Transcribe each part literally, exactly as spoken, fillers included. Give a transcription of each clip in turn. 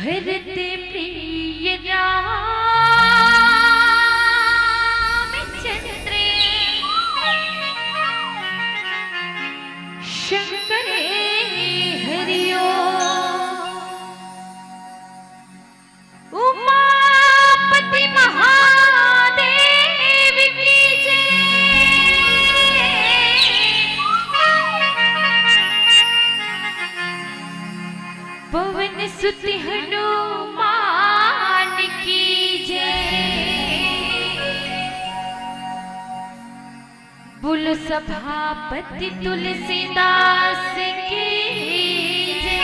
भरत प्रिय रामचंद्र शंकर हरिओ। उमापति महादेव की जय। पवन सुत हनुमान की जय। बोलो सभापति तुलसीदास की जय।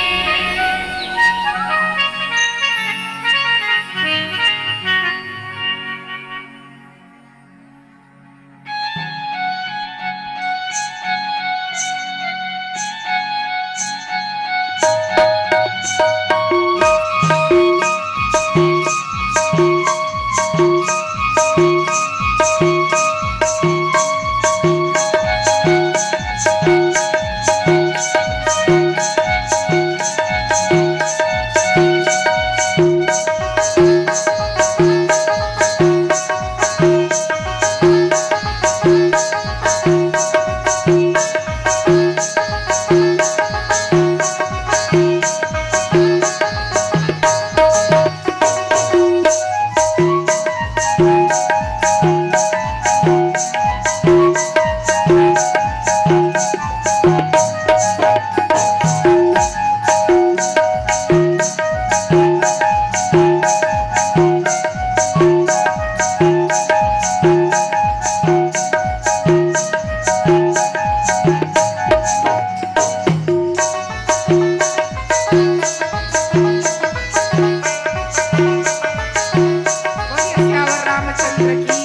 बोलिए सियावर रामचंद्र की जय।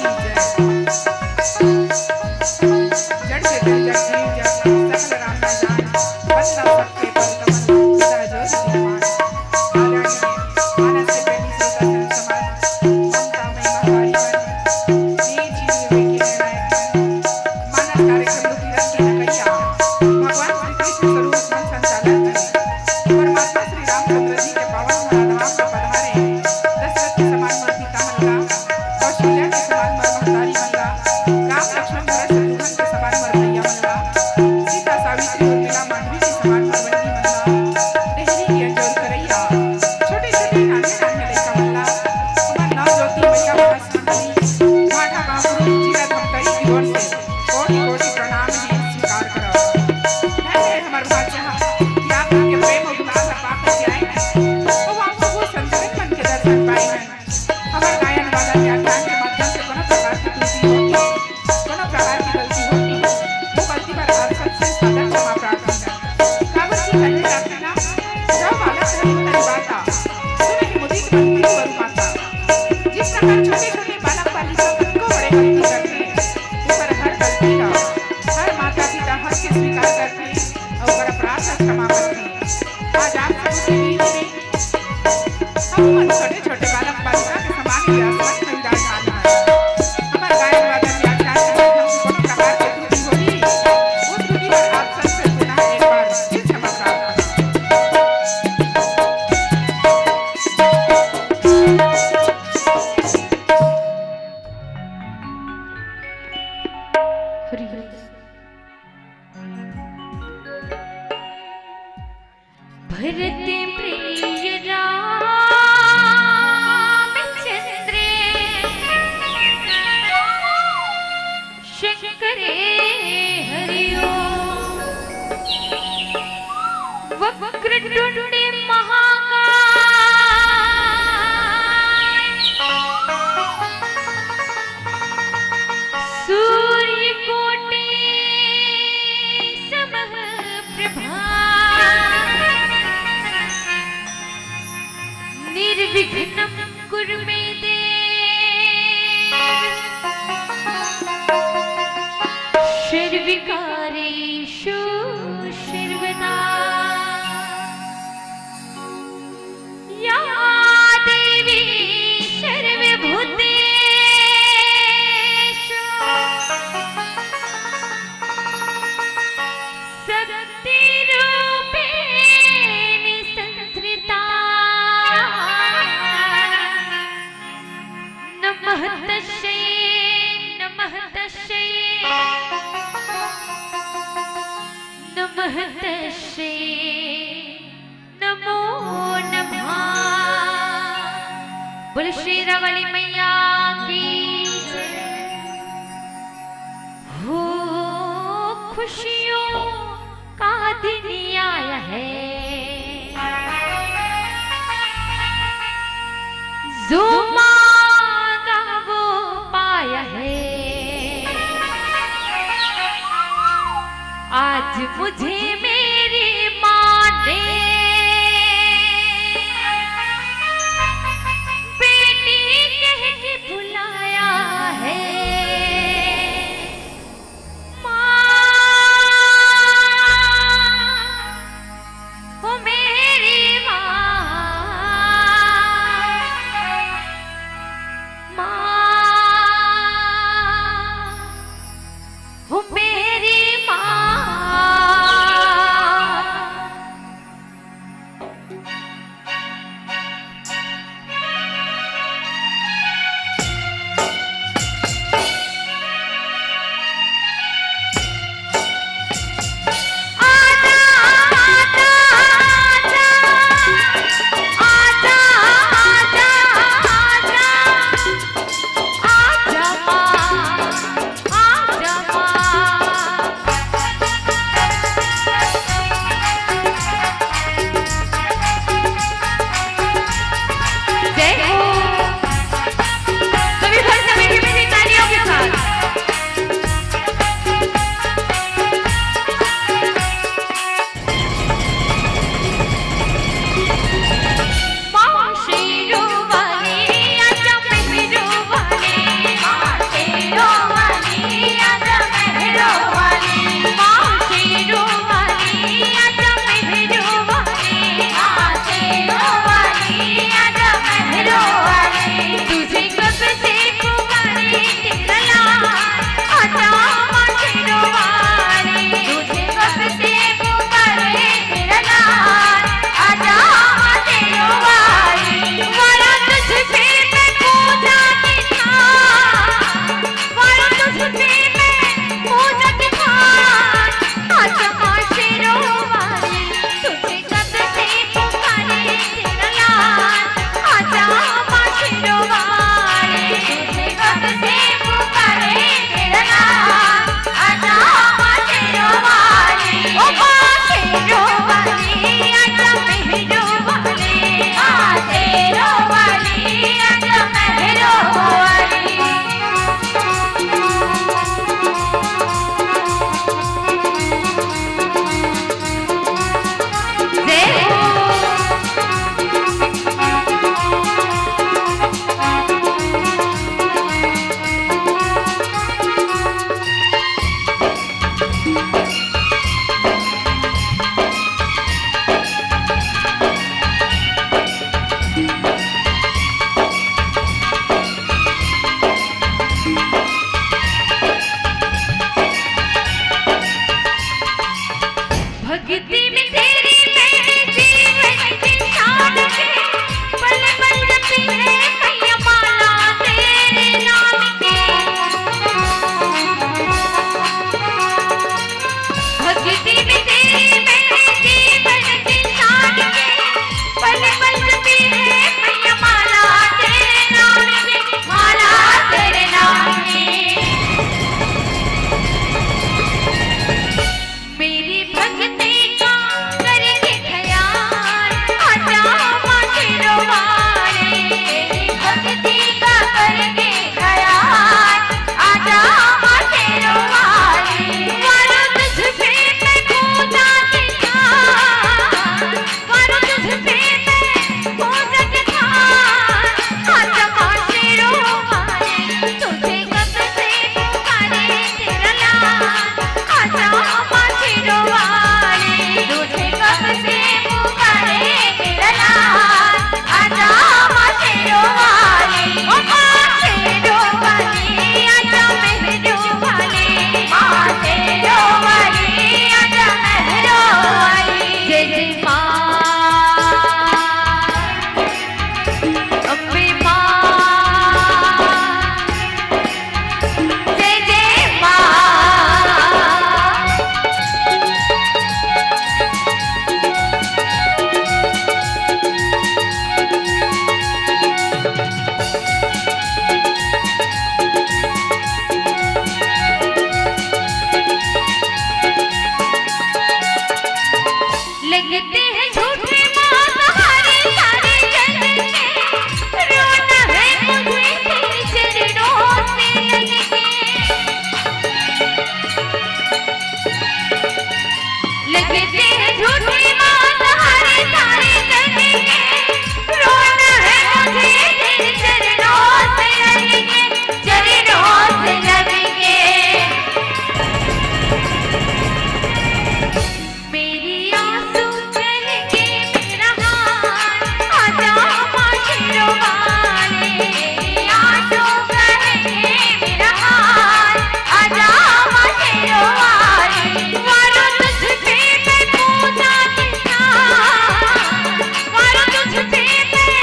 जड़ चेतन जड़ जीव जड़ सकल राम का जान। वंदना सबके पद कमल पिता जो श्रीमान। आदरणीय मानस के प्रेमी श्रोता जन समाज, ममता मई महतारी बन, वीर जी विवेकी निर्णायक बन, मानस कार्यक्रम रुचि रंग के नगरिया, भगवान श्री कृष्ण स्वरूप मन संचालन में, परमात्मा श्री रामचंद्र जी के पावन धरा धाम में पधारे, दशरथ के समान मोर पिता मन ला, कौशल्या के समान मोर महतारी मन ला, राम लक्ष्मण भरत शत्रुघ्न के समान मोर भैया मन ला, सीता सावित्री उर्मिला मांडवी के समान मोर बहिनी मन ला, डेहरी के अंजोर करैया, छोटे छोटे नान्हे नान्हे लइका मन ला, हमर नव ज्योति मैया महासमंदनी, माठा गांव कुरुंग जिला धमतरी की ओर से कोटि कोटि प्रणाम हे, स्वीकार करव। धन्य हे हमर भाग्य हा कि आप मन के प्रेम अउ दुलार ला पा करके आए हन। अउ आप सबो संतन मन के दर्शन पाए हन। हमर गायन वादन व्याख्यान के माध्यम से कोनो प्रकार के त्रुटि होही, कोनो प्रकार के गलती होही, वो गलती बर आप सबसे सादर क्षमा प्रार्थना हे। काबर कि कहे जाथे ना, "जो बालक मोहि तन बाता, सुनहि मुदित मन पितु अरु माता।" जिस प्रकार छोटे छोटे बालक बालिका कतको बड़े गलती करथे, ओकर हर गलती ला हर माता पिता हंस के स्वीकार करथे अउ ओकर अपराध ला क्षमा करथे। आज आप सबके बीच में हम मन छोटे छोटे बालक बालिका के समान ही आसमान में विराजमान हन। हमर गायन वादन व्याख्यान के माध्यम से कोनो प्रकार के त्रुटि होही, वो त्रुटि बर आप सबसे पुनः एक बार फिर क्षमा प्रार्थना। हरि हरि। भरत प्रिय रामचंद्र शंकर हरिओ। वक्रतुंड महाकाय सूर्यकोटि समप्रभा। निर्विघ्नं कुरु मे देव सर्वकार्येषु सर्वदा। शेरावाली मैया की जय। हो, खुशियों का दिन आया है, जो मांगा वो पाया है। आज मुझे मेरी माँ ने बेटी कह के बुलाया है। माँ, ओ मेरी माँ, माँ, ओ मेरी माँ। लगते हैं झूठे माँ तुम्हारे सारे जग के, रोना है मुझे तेरे चरणों से लग के। लगते हैं झूठे माँ तुम्हारे सारे जग के, रोना है मुझे तेरे चरणों से लग के, चरणों से लग के। मेरी आंसू कहेंगे मेरा हाल, आजा माँ शेरों वाली। मेरी आंसू कहेंगे मेरा हाल, आजा माँ शेरों वाली। मारो तुझ पे मैं पूजा की थाल, मारो तुझ पे मैं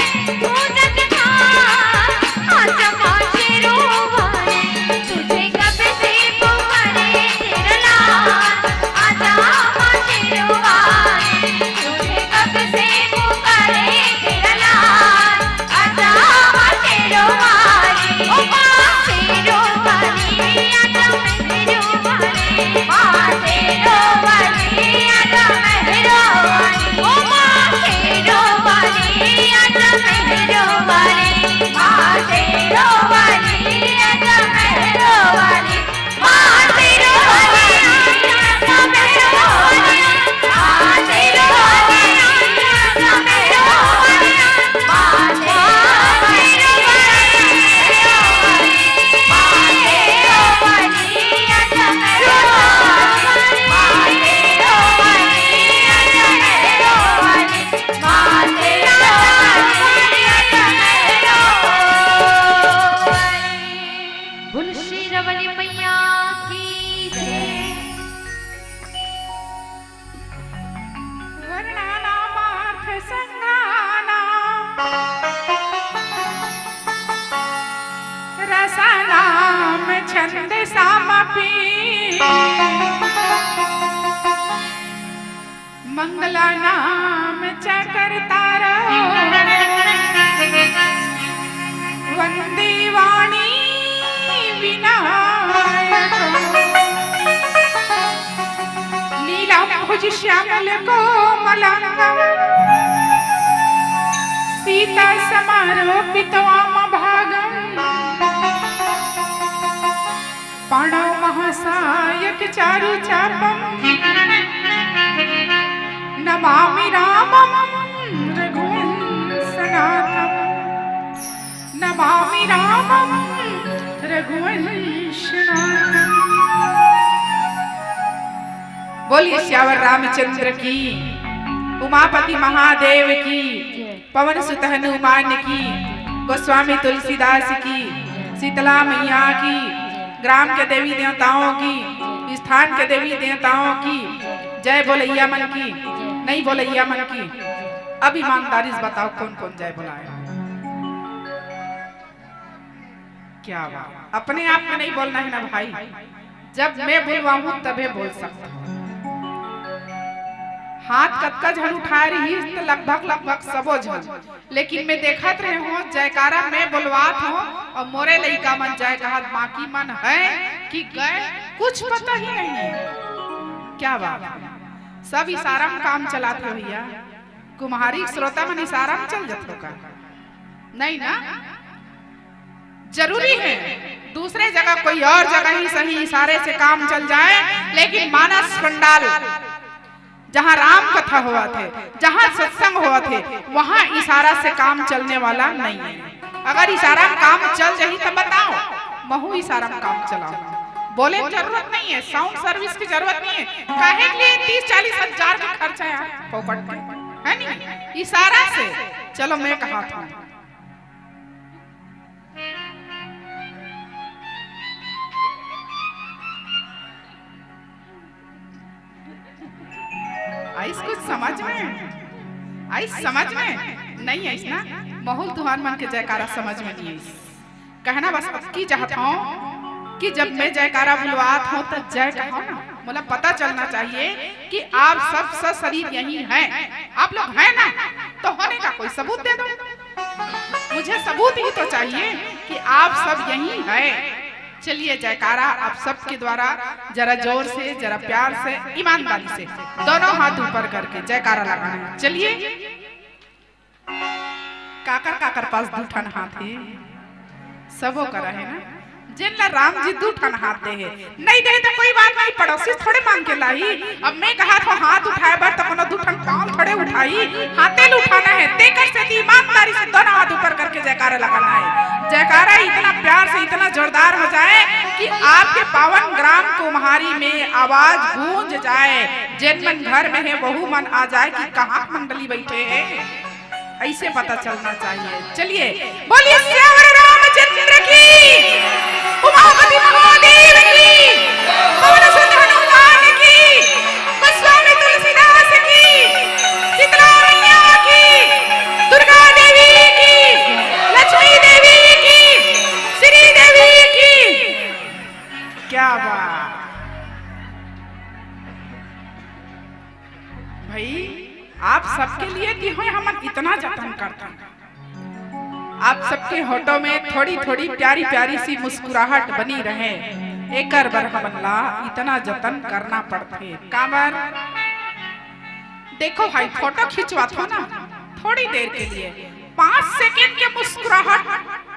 पूजा की थाल। आजा माँ शेरों वाली, तुझे कब से पुकारे तेरा लाल। आजा माँ शेरों वाली, तुझे कब से पुकारे तेरा लाल। आजा माँ शेरों वाली, ओ माँ शेरों वाली, आजा मेहरों वाली, माँ शेरों वाली, आजा मेहरों वाली, ओ माँ शेरों वाली, आजा मेहरों वाली, माँ शेरों वाली, आजा मेहरों वाली। बोल शेरावाली मैया की जय। वर्णानामार्थसङ्घानां रसानां छन्दसामपि। मङ्गलानां च कर्तारौ वन्दे वाणी विनायकौ। नीलाम्भुजश्यामलकोमलाङ्गं सीतासमारोपितवामभागम्। पाणौ महासायकचारुचापम्। नमामि रामं रघुवंशनाथम्। नमामि रामं रघुवंशनाथम्। बोलिए सियावर रामचंद्र की, उमापति महादेव की, पवन सुत हनुमान की, गोस्वामी तुलसीदास की, शीतला मैया की, ग्राम के देवी देवताओं की, स्थान के देवी देवताओं की जय बोलैया मन की, नहीं बोलैया मन की। अब ईमानदारी से बताओ, कौन कौन जय बोलाए? क्या बात, अपने आप में नहीं बोलना है ना भाई, जब मैं बुलवाऊं तबे बोल सकता हूं। हाथ कतका झन उठाए रहिस त लगभग लगभग सबो झन, लेकिन मैं देखत रहे हूं, जयकारा मैं बोलवात हूं और मोरे लइका मन जय कहत, बाकी मन है कि गए, कुछ पता ही नहीं है। क्या बात है, सब इशारा में काम चलात हो भैया। कुम्हारी श्रोता मन इशारा में चल जात हो का? नहीं ना, जरूरी है दूसरे जगह, कोई और जगह ही सही, इशारे से काम चल जाए, लेकिन मानस पंडाल, जहां राम कथा होवत हे, जहां सत्संग होवत हे, वहां इशारा से काम चलने वाला नहीं है। अगर इशारा में काम चल जाही तो बताओ, महू इशारा में काम चलाओ। बोले की जरूरत नहीं है, साउंड सर्विस की जरूरत नहीं है। काहे के लिए तीस चालीस हजार का खर्चा है फोकट में, है नहीं? इशारा से। चलो मैं कहा था, आइस कुछ समझ में? आइस समझ में? नहीं आइस ना? महूल तुहार मन के जयकारा समझ में नहीं आइस। कहना बस अतकी चाहत हूँ कि जब मैं जयकारा बुलवात हूँ तो जय कहो ना, मतलब पता चलना चाहिए कि आप सब सशरीर यही हैं। आप लोग हैं ना, तो होने का कोई सबूत दे दो। मुझे सबूत ही तो चाहिए कि आप सब यही हैं। चलिए, जयकारा आप सबके द्वारा जरा जोर से, जरा प्यार से, ईमानदारी से दोनों हाथ ऊपर करके जयकारा लगाना है। चलिए, काकर काकर पास दू ठन हाथ हे, सबो करा हे ना। जेन ला राम जी दू ठन हाथ दे हे, नहीं दे तो कोई बात नहीं, पड़ोसी थोड़े मांग के लाही। अब मैं कहा तो हाथ उठाए बर तो कोनो दू ठन पाँव थोड़े उठाई, हाथे ल उठाना है। तेकर सेती ईमानदारी से दोनों हाथ ऊपर करके जयकारा लगाना है। जयकारा इतना प्यार से, इतना जोरदार हो जाए कि आपके पावन ग्राम कुम्हारी में आवाज गूंज जाए। जेन मन घर में हे, वहू मन आ जाए कि कहाँ मंडली बैठे हे, ऐसे पता चलना चाहिए। चलिए, बोलिए सियावर रामचंद्र की, उमापति महादेव की, पवन सुत हनुमान की, गोस्वामी तुलसीदास की, शीतला मैया की, दुर्गा देवी की, लक्ष्मी देवी की, श्री देवी की। क्या बात भाई, आप सबके लिए दिए हुए हमन इतना जतन करथन। आप सबके होठों में थोड़ी-थोड़ी प्यारी-प्यारी सी मुस्कुराहट बनी रहे, एकर बर हमन ला इतना जतन करना पड़थे। काबर? देखो भाई, फोटो खिंचवाथो ना, थोड़ी देर के लिए, पाँच सेकंड के मुस्कुराहट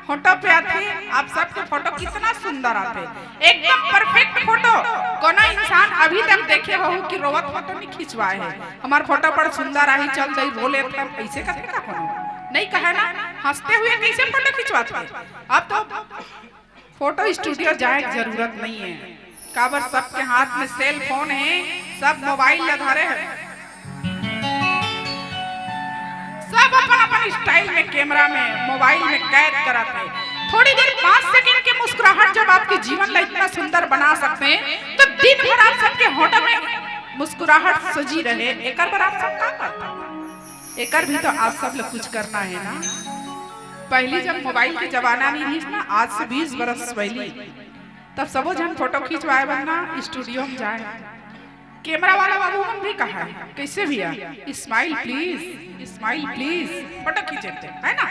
फोटो पे आथे। आप सबके फोटो कितना सुंदर आथे, एकदम परफेक्ट फोटो। कोनो इंसान अभी तक देखे हो कि रोवत फोटो नहीं खिंचवाए है, हमार फोटो बड़ सुंदर आही, चल दई रो लेत हन, ऐसे कथे का कोनो? नहीं कहे ना, हंसते हुए कैसे फोटो खिंचवाते हैं? अब तो फोटो स्टूडियो जाए के जरूरत नहीं है, काबर सबके हाथ में सेल फोन है, सब मोबाइल ला धरे है, सब अपन अपन स्टाइल में कैमरा में, मोबाइल में कैद करत है। थोड़ी देर, पाँच सेकंड के मुस्कुराहट जब आपके जीवन ला इतना सुंदर बना सकते हैं, तो दिन भर आप सबके होठों में मुस्कुराहट सजी रहे, एकर बर आप सब का करता? एकर भी तो आप सब ला कुछ करना है ना। पहली जब मोबाइल के जमाना नहीं रहिस ना, आज से बीस बरस पहली, तब सबो झन फोटो खिंचवाए बर ना स्टूडियो में जाए। कैमरा वाला बाबू मन भी कहा है, "कैसे भैया, smile please, smile please, photo खींचे थे, है ना?"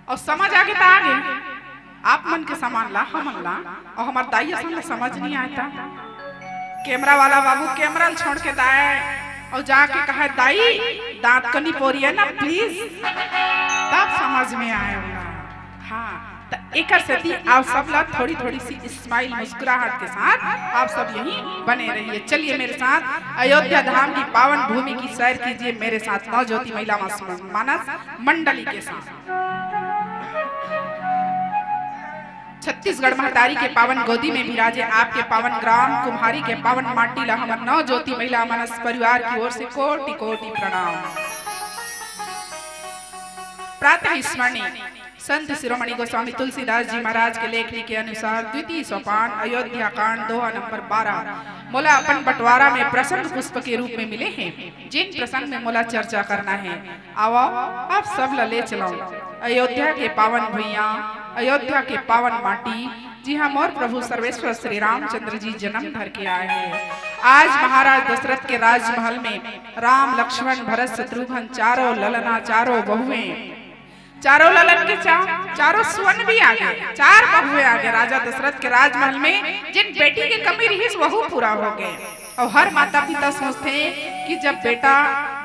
और समझ आगे तो आगे, आप मन के सामान ला, हमन ला, और हमार दाई असन ला समझ नहीं आता। कैमरा वाला बाबू कैमरा ल छोड़ के दाए और जाके कहा, "दाई, दांत कनी पोरिए ना प्लीज," तब समझ में आए ओला। हाँ, त एकर सेती आप सब ला थोड़ी-थोड़ी सी स्माइल, मुस्कुराहट के साथ आप सब यहीं बने रहिए। चलिए मेरे साथ, अयोध्या धाम की पावन भूमि की सैर कीजिए मेरे साथ, नव ज्योति महिला मास-, मानस मंडली के साथ। छत्तीसगढ़ महतारी के पावन गोदी में विराजे आपके पावन ग्राम कुम्हारी के पावन माटी ला हमर नव ज्योति महिला मानस परिवार की ओर से कोटि कोटि प्रणाम। प्रातः स्मरणीय संत शिरोमणि गोस्वामी तुलसीदास जी महाराज के लेखनी के अनुसार, द्वितीय सोपान, अयोध्या कांड, दोहा नंबर बारह, मोला अपन बंटवारा में प्रसंग पुष्प के रूप में मिले हैं, जिन प्रसंग में मोला चर्चा करना है, आवव, आप सब ला ले चलव अयोध्या के पावन भुइयां, अयोध्या के पावन माटी, जिहां मोर प्रभु सर्वेश्वर श्री रामचंद्र जी जन्म धर के आए हैं। आज महाराज दशरथ के राजमहल में राम, लक्ष्मण, भरत, शत्रुघ्न, चारों ललना, चारों बहुएं, चारों ललन के चा-, चारों सुवन भी आ गए, चार बहुएं आ गए राजा दशरथ के राजमहल में। जिन बेटी के कमी रहिस, वहू पूरा हो गए। और हर माता पिता सोचते हैं कि जब बेटा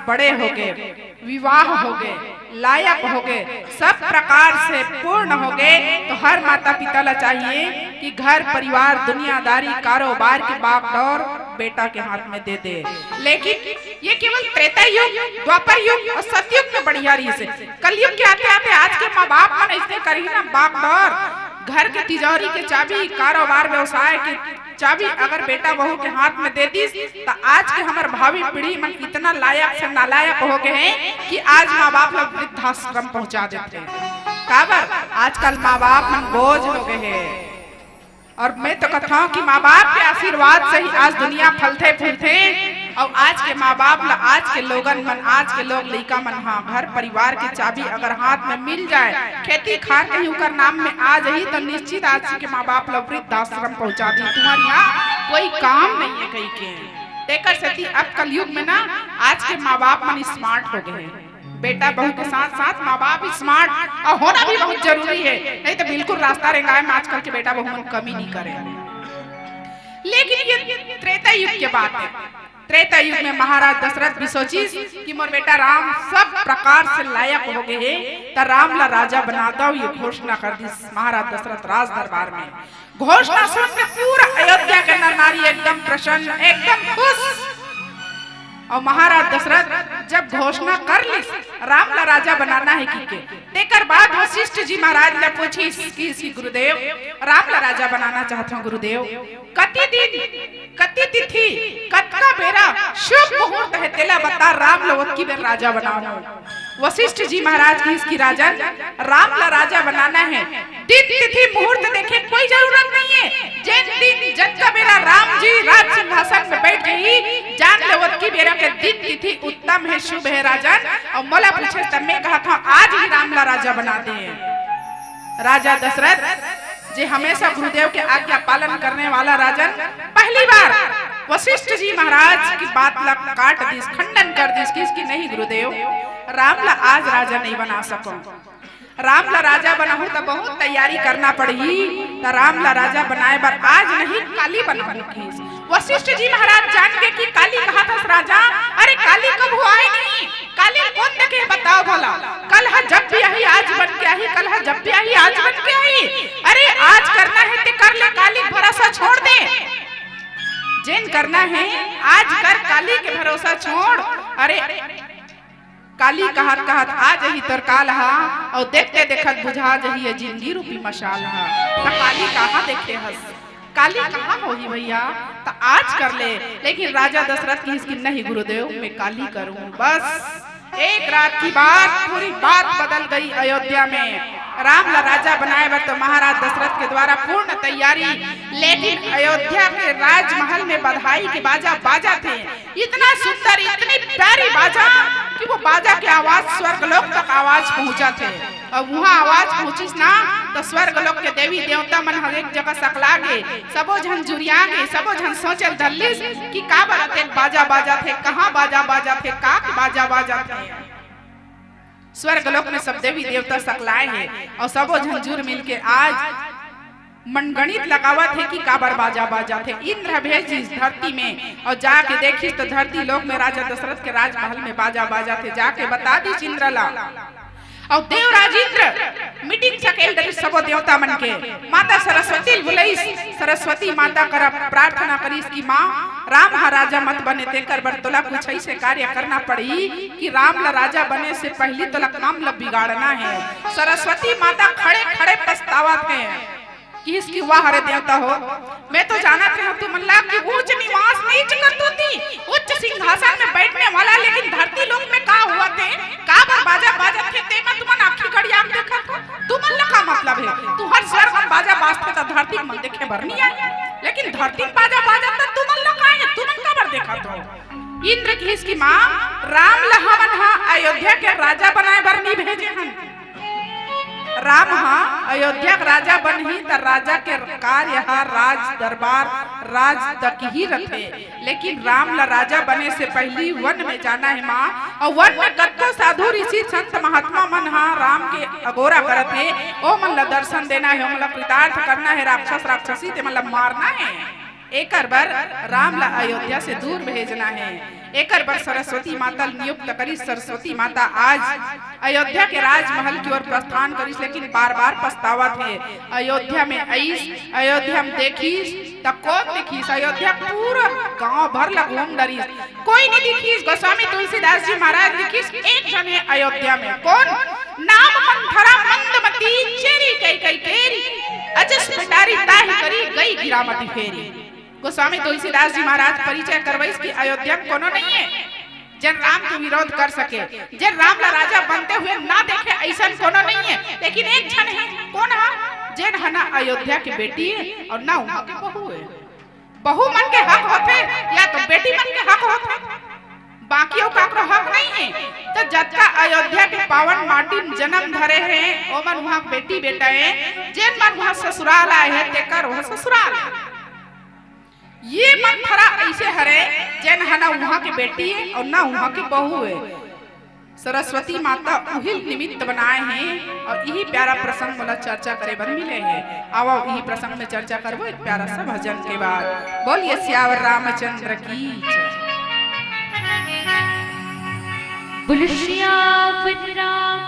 बड़े हो गए, विवाह हो गए, लायक हो गए, सब प्रकार से पूर्ण हो गए, तो हर माता पिता ला चाहिए कि घर परिवार, दुनियादारी, कारोबार के बागडोर बेटा के हाथ में दे दे। लेकिन ये केवल त्रेता युग, द्वापर युग और सतयुग में बढ़िया रहिस हे। कलयुग के आते आते आज के माँ बाप मन ऐसने करही ना, बागडोर, घर के तिजोरी के चाबी, कारोबार व्यवसाय के चाबी अगर बेटा बहू के हाथ में दे दिस, त आज के हमर भावी पीढ़ी मन इतना लायक से नालायक हो गए हैं कि आज माँ बाप ला वृद्धाश्रम पहुंचा देथे। काबर? आजकल माँ बाप मन बोझ हो गए हैं। और मैं तो कथौं कि माँ बाप के आशीर्वाद से ही आज दुनिया फलथे फूलथे। और आज के माँ बाप ला, आज के लोगन मन, आज के लोग लइका मन, हाँ, घर परिवार के चाबी अगर हाथ में मिल जाए, खेती खार कहीं उकर नाम में आ जाही, तो निश्चित आज के माँ बाप ला वृद्धाश्रम पहुंचा दी, तुम्हारे यहाँ कोई काम नहीं है कही के। तेकर सेती अब कलयुग में ना, आज के माँ बाप मन स्मार्ट हो गए हैं। बेटा बहू के साथ साथ माँ बाप स्मार्ट और होना भी बहुत जरूरी है, नहीं तो बिल्कुल रास्ता रेंगाए में आजकल के बेटा बहू मन कमी नहीं करे। लेकिन ये त्रेता युग के बात है। त्रेता युग में महाराज दशरथ भी सोचिस कि मोर बेटा राम सब प्रकार से लायक हो गए हे, त राम ला राजा बना दो, ये घोषणा कर दिस महाराज दशरथ राज दरबार में। घोषणा सुन के पूरा अयोध्या के नर नारी एकदम प्रसन्न, एकदम खुश। और महाराज दशरथ जब घोषणा कर लिस राम ला राजा बनाना है कि के, तेकर बाद वशिष्ठ जी महाराज ला पूछिस कि गुरुदेव, राम ला राजा बनाना चाहत हूँ गुरुदेव, कति दिन, कति तिथि, कतका बेरा शुभ मुहूर्त है, तेला बता, राम ला ओतकी बेर राजा बनाऊं। वशिष्ठ जी महाराज कहिस कि राजन, राम ला राजा बनाना है, दिन तिथि मुहूर्त देखे कोई जरूरत नहीं है। जेन दिन जतका बेरा राम जी राज सिंहासन में बैठ गई, जान ले ओतकी बेरा के दिन तिथि उत्तम है, शुभ है राजन। और मोला पूछे तब मैं कहा था आज ही राम ला राजा बना दे। राजा दशरथ जे हमेशा गुरुदेव के आज्ञा पालन करने वाला राजन, पहली बार वशिष्ठ जी महाराज की बात ला काट दिस, खंडन कर दिस, किहिस कि नहीं गुरुदेव, राम ला आज राजा नहीं बना सकूं। राम ला राजा बनाहूं त बहुत तैयारी करना पड़ही, त राम ला राजा बनाए बर आज नहीं काली बनाहूं किहिस। वशिष्ठ जी महाराज जान गए कि काली कहा था राजा, अरे काली कभू आए नहीं, काली कोन देखे बताओ भला। कल हा जब भी आही आज बन के आही, कल हा जब भी आही आज बन के आही। अरे आज करना है ते कर ले, काली भरोसा छोड़ दे। जेन करना है आज कर, काली के भरोसा छोड़। अरे काली कहत कहत आ जही तोर काल हा, और देखते देखत बुझा जही ये जिंदगी रूपी मशाल हा। त काली कहाँ देखे हस, काली कहाँ होही भैया, त आज कर ले। लेकिन राजा दशरथ कहिस कि नहीं गुरुदेव, मैं काली करूं। बस एक रात की बात, पूरी बात बदल गई अयोध्या में। राम ला राजा बनाए बर तो महाराज दशरथ के द्वारा पूर्ण तैयारी, लेकिन अयोध्या के राजमहल में बधाई के बाजा बाजा थे। इतना सुंदर, इतनी प्यारी बाजा कि वो बाजा के आवाज स्वर्ग लोक तक आवाज पहुंचा थे। अब वहाँ आवाज पहुंचिस ना, तो स्वर्ग लोक के देवी देवता मन हर एक जगह सकला गे, सबो झन जुरिया गे, सबो झन सोचल धरलिस कि काबर अतेक बाजा बाजा थे, कहाँ बाजा बाजा थे, का के बाजा बाजा थे। स्वर्ग लोक में सब देवी देवता सकलाए हे और सबो झन जुर मिल के आज मनगणित लगावत हे कि काबर बाजा बाजा थे। इंद्र भेजिस धरती में और जाके देखिस तो धरती लोक में राजा दशरथ के राजमहल में बाजा बाजा थे। जाके बता दिस इंद्र ला। और देवराज इंद्र मीटिंग सकेल डरिस सबो देवता मन के। माता सरस्वती ल बुलाइस, सरस्वती माता करा प्रार्थना करिस कि माँ, राम हा राजा मत बने, तेकर बर तोला कुछ ऐसे कार्य करना पड़ही कि राम ला राजा बने से पहली तोला काम ला बिगाड़ना है। सरस्वती माता खड़े खड़े पछतावत हे। किहिस कि वाह रे देवता हो, मैं तो जानत रहूं तुमन ला कि ऊंच निवास नीच करतूती, उच्च सिंहासन में बैठने वाला, लेकिन धरती लोक में का हुआ थे, काबर बाजा बाजत थे, तेमा तुमन आंखी गड़िया के देखत हो। तुमन ला का मतलब है? तुहर स्वर्ग में बाजा बाजथे त धरती मन देखे बर नहीं आए, लेकिन धरती में बाजा बाजत त तुमन ला का है? तुमन काबर देखत हो? इंद्र किहिस कि माँ, राम ला हमन हा अयोध्या के राजा बनाए बर नहीं भेजे हन। राम हा अयोध्या के राजा बनही त राजा के कार्य हा राज दरबार, राज तक ही रथे, लेकिन राम ला राजा बने से पहली वन में जाना है माँ। और वन में कतको साधु ऋषि संत महात्मा मन हा राम के अगोरा करत हे, ओ मन ला दर्शन देना है, ओ मन ला कृतार्थ करना है, राक्षस राक्षसी ते मन ला मारना है। एकर बर राम ला अयोध्या से दूर भेजना है। एकर बर सरस्वती माता ल नियुक्त करिस। सरस्वती माता आज अयोध्या के राजमहल की ओर प्रस्थान करिस, लेकिन बार बार पछतावत हे। अयोध्या में आइस, अयोध्या में देखिस, त कोन देखिस? अयोध्या पूरा गांव भर ला घूम डरिस, कोई नहीं दिखिस। गोस्वामी तुलसीदास जी महाराज लिखिस, एक झन हे अयोध्या में। कोन? नाम मंथरा मंदमती, चेरी कई कई केरी, अजस पिटारी ताहि करी, गई गिरामती फेरी। गोस्वामी तुलसीदास जी महाराज परिचय करवाइस कि अयोध्या में कोनो नहीं है जेन राम के विरोध कर सके, जेन राम ला राजा बनते हुए ना देखे, ऐसन कोनो नहीं है। लेकिन एक झन है, कोन हा? जेन हा ना अयोध्या के बेटी है और ना उहाँ के बहू है। बहू मन के हक होथे या तो बेटी मन के हक होथे, बाकी अउ काकरो हक नहीं है। तो जतका अयोध्या के पावन माटी में जन्म धरे हैं, ओमन उहाँ बेटी बेटा हैं, जेन मन उहाँ ससुराल आए हैं, तेकर वह ससुराल है। ये मंथरा ऐसे हरे, जेन हा ना उहाँ के बेटी है और ना उहाँ के बहू है। सरस्वती माता उही निमित्त बनाए हे अउ इही प्यारा प्रसंग मोला चर्चा करे बर मिले हे। आवव, इही प्रसंग में चर्चा करबो एक प्यारा सा भजन के बाद। बोलिए सियावर रामचंद्र की जय। बोलो सियावर राम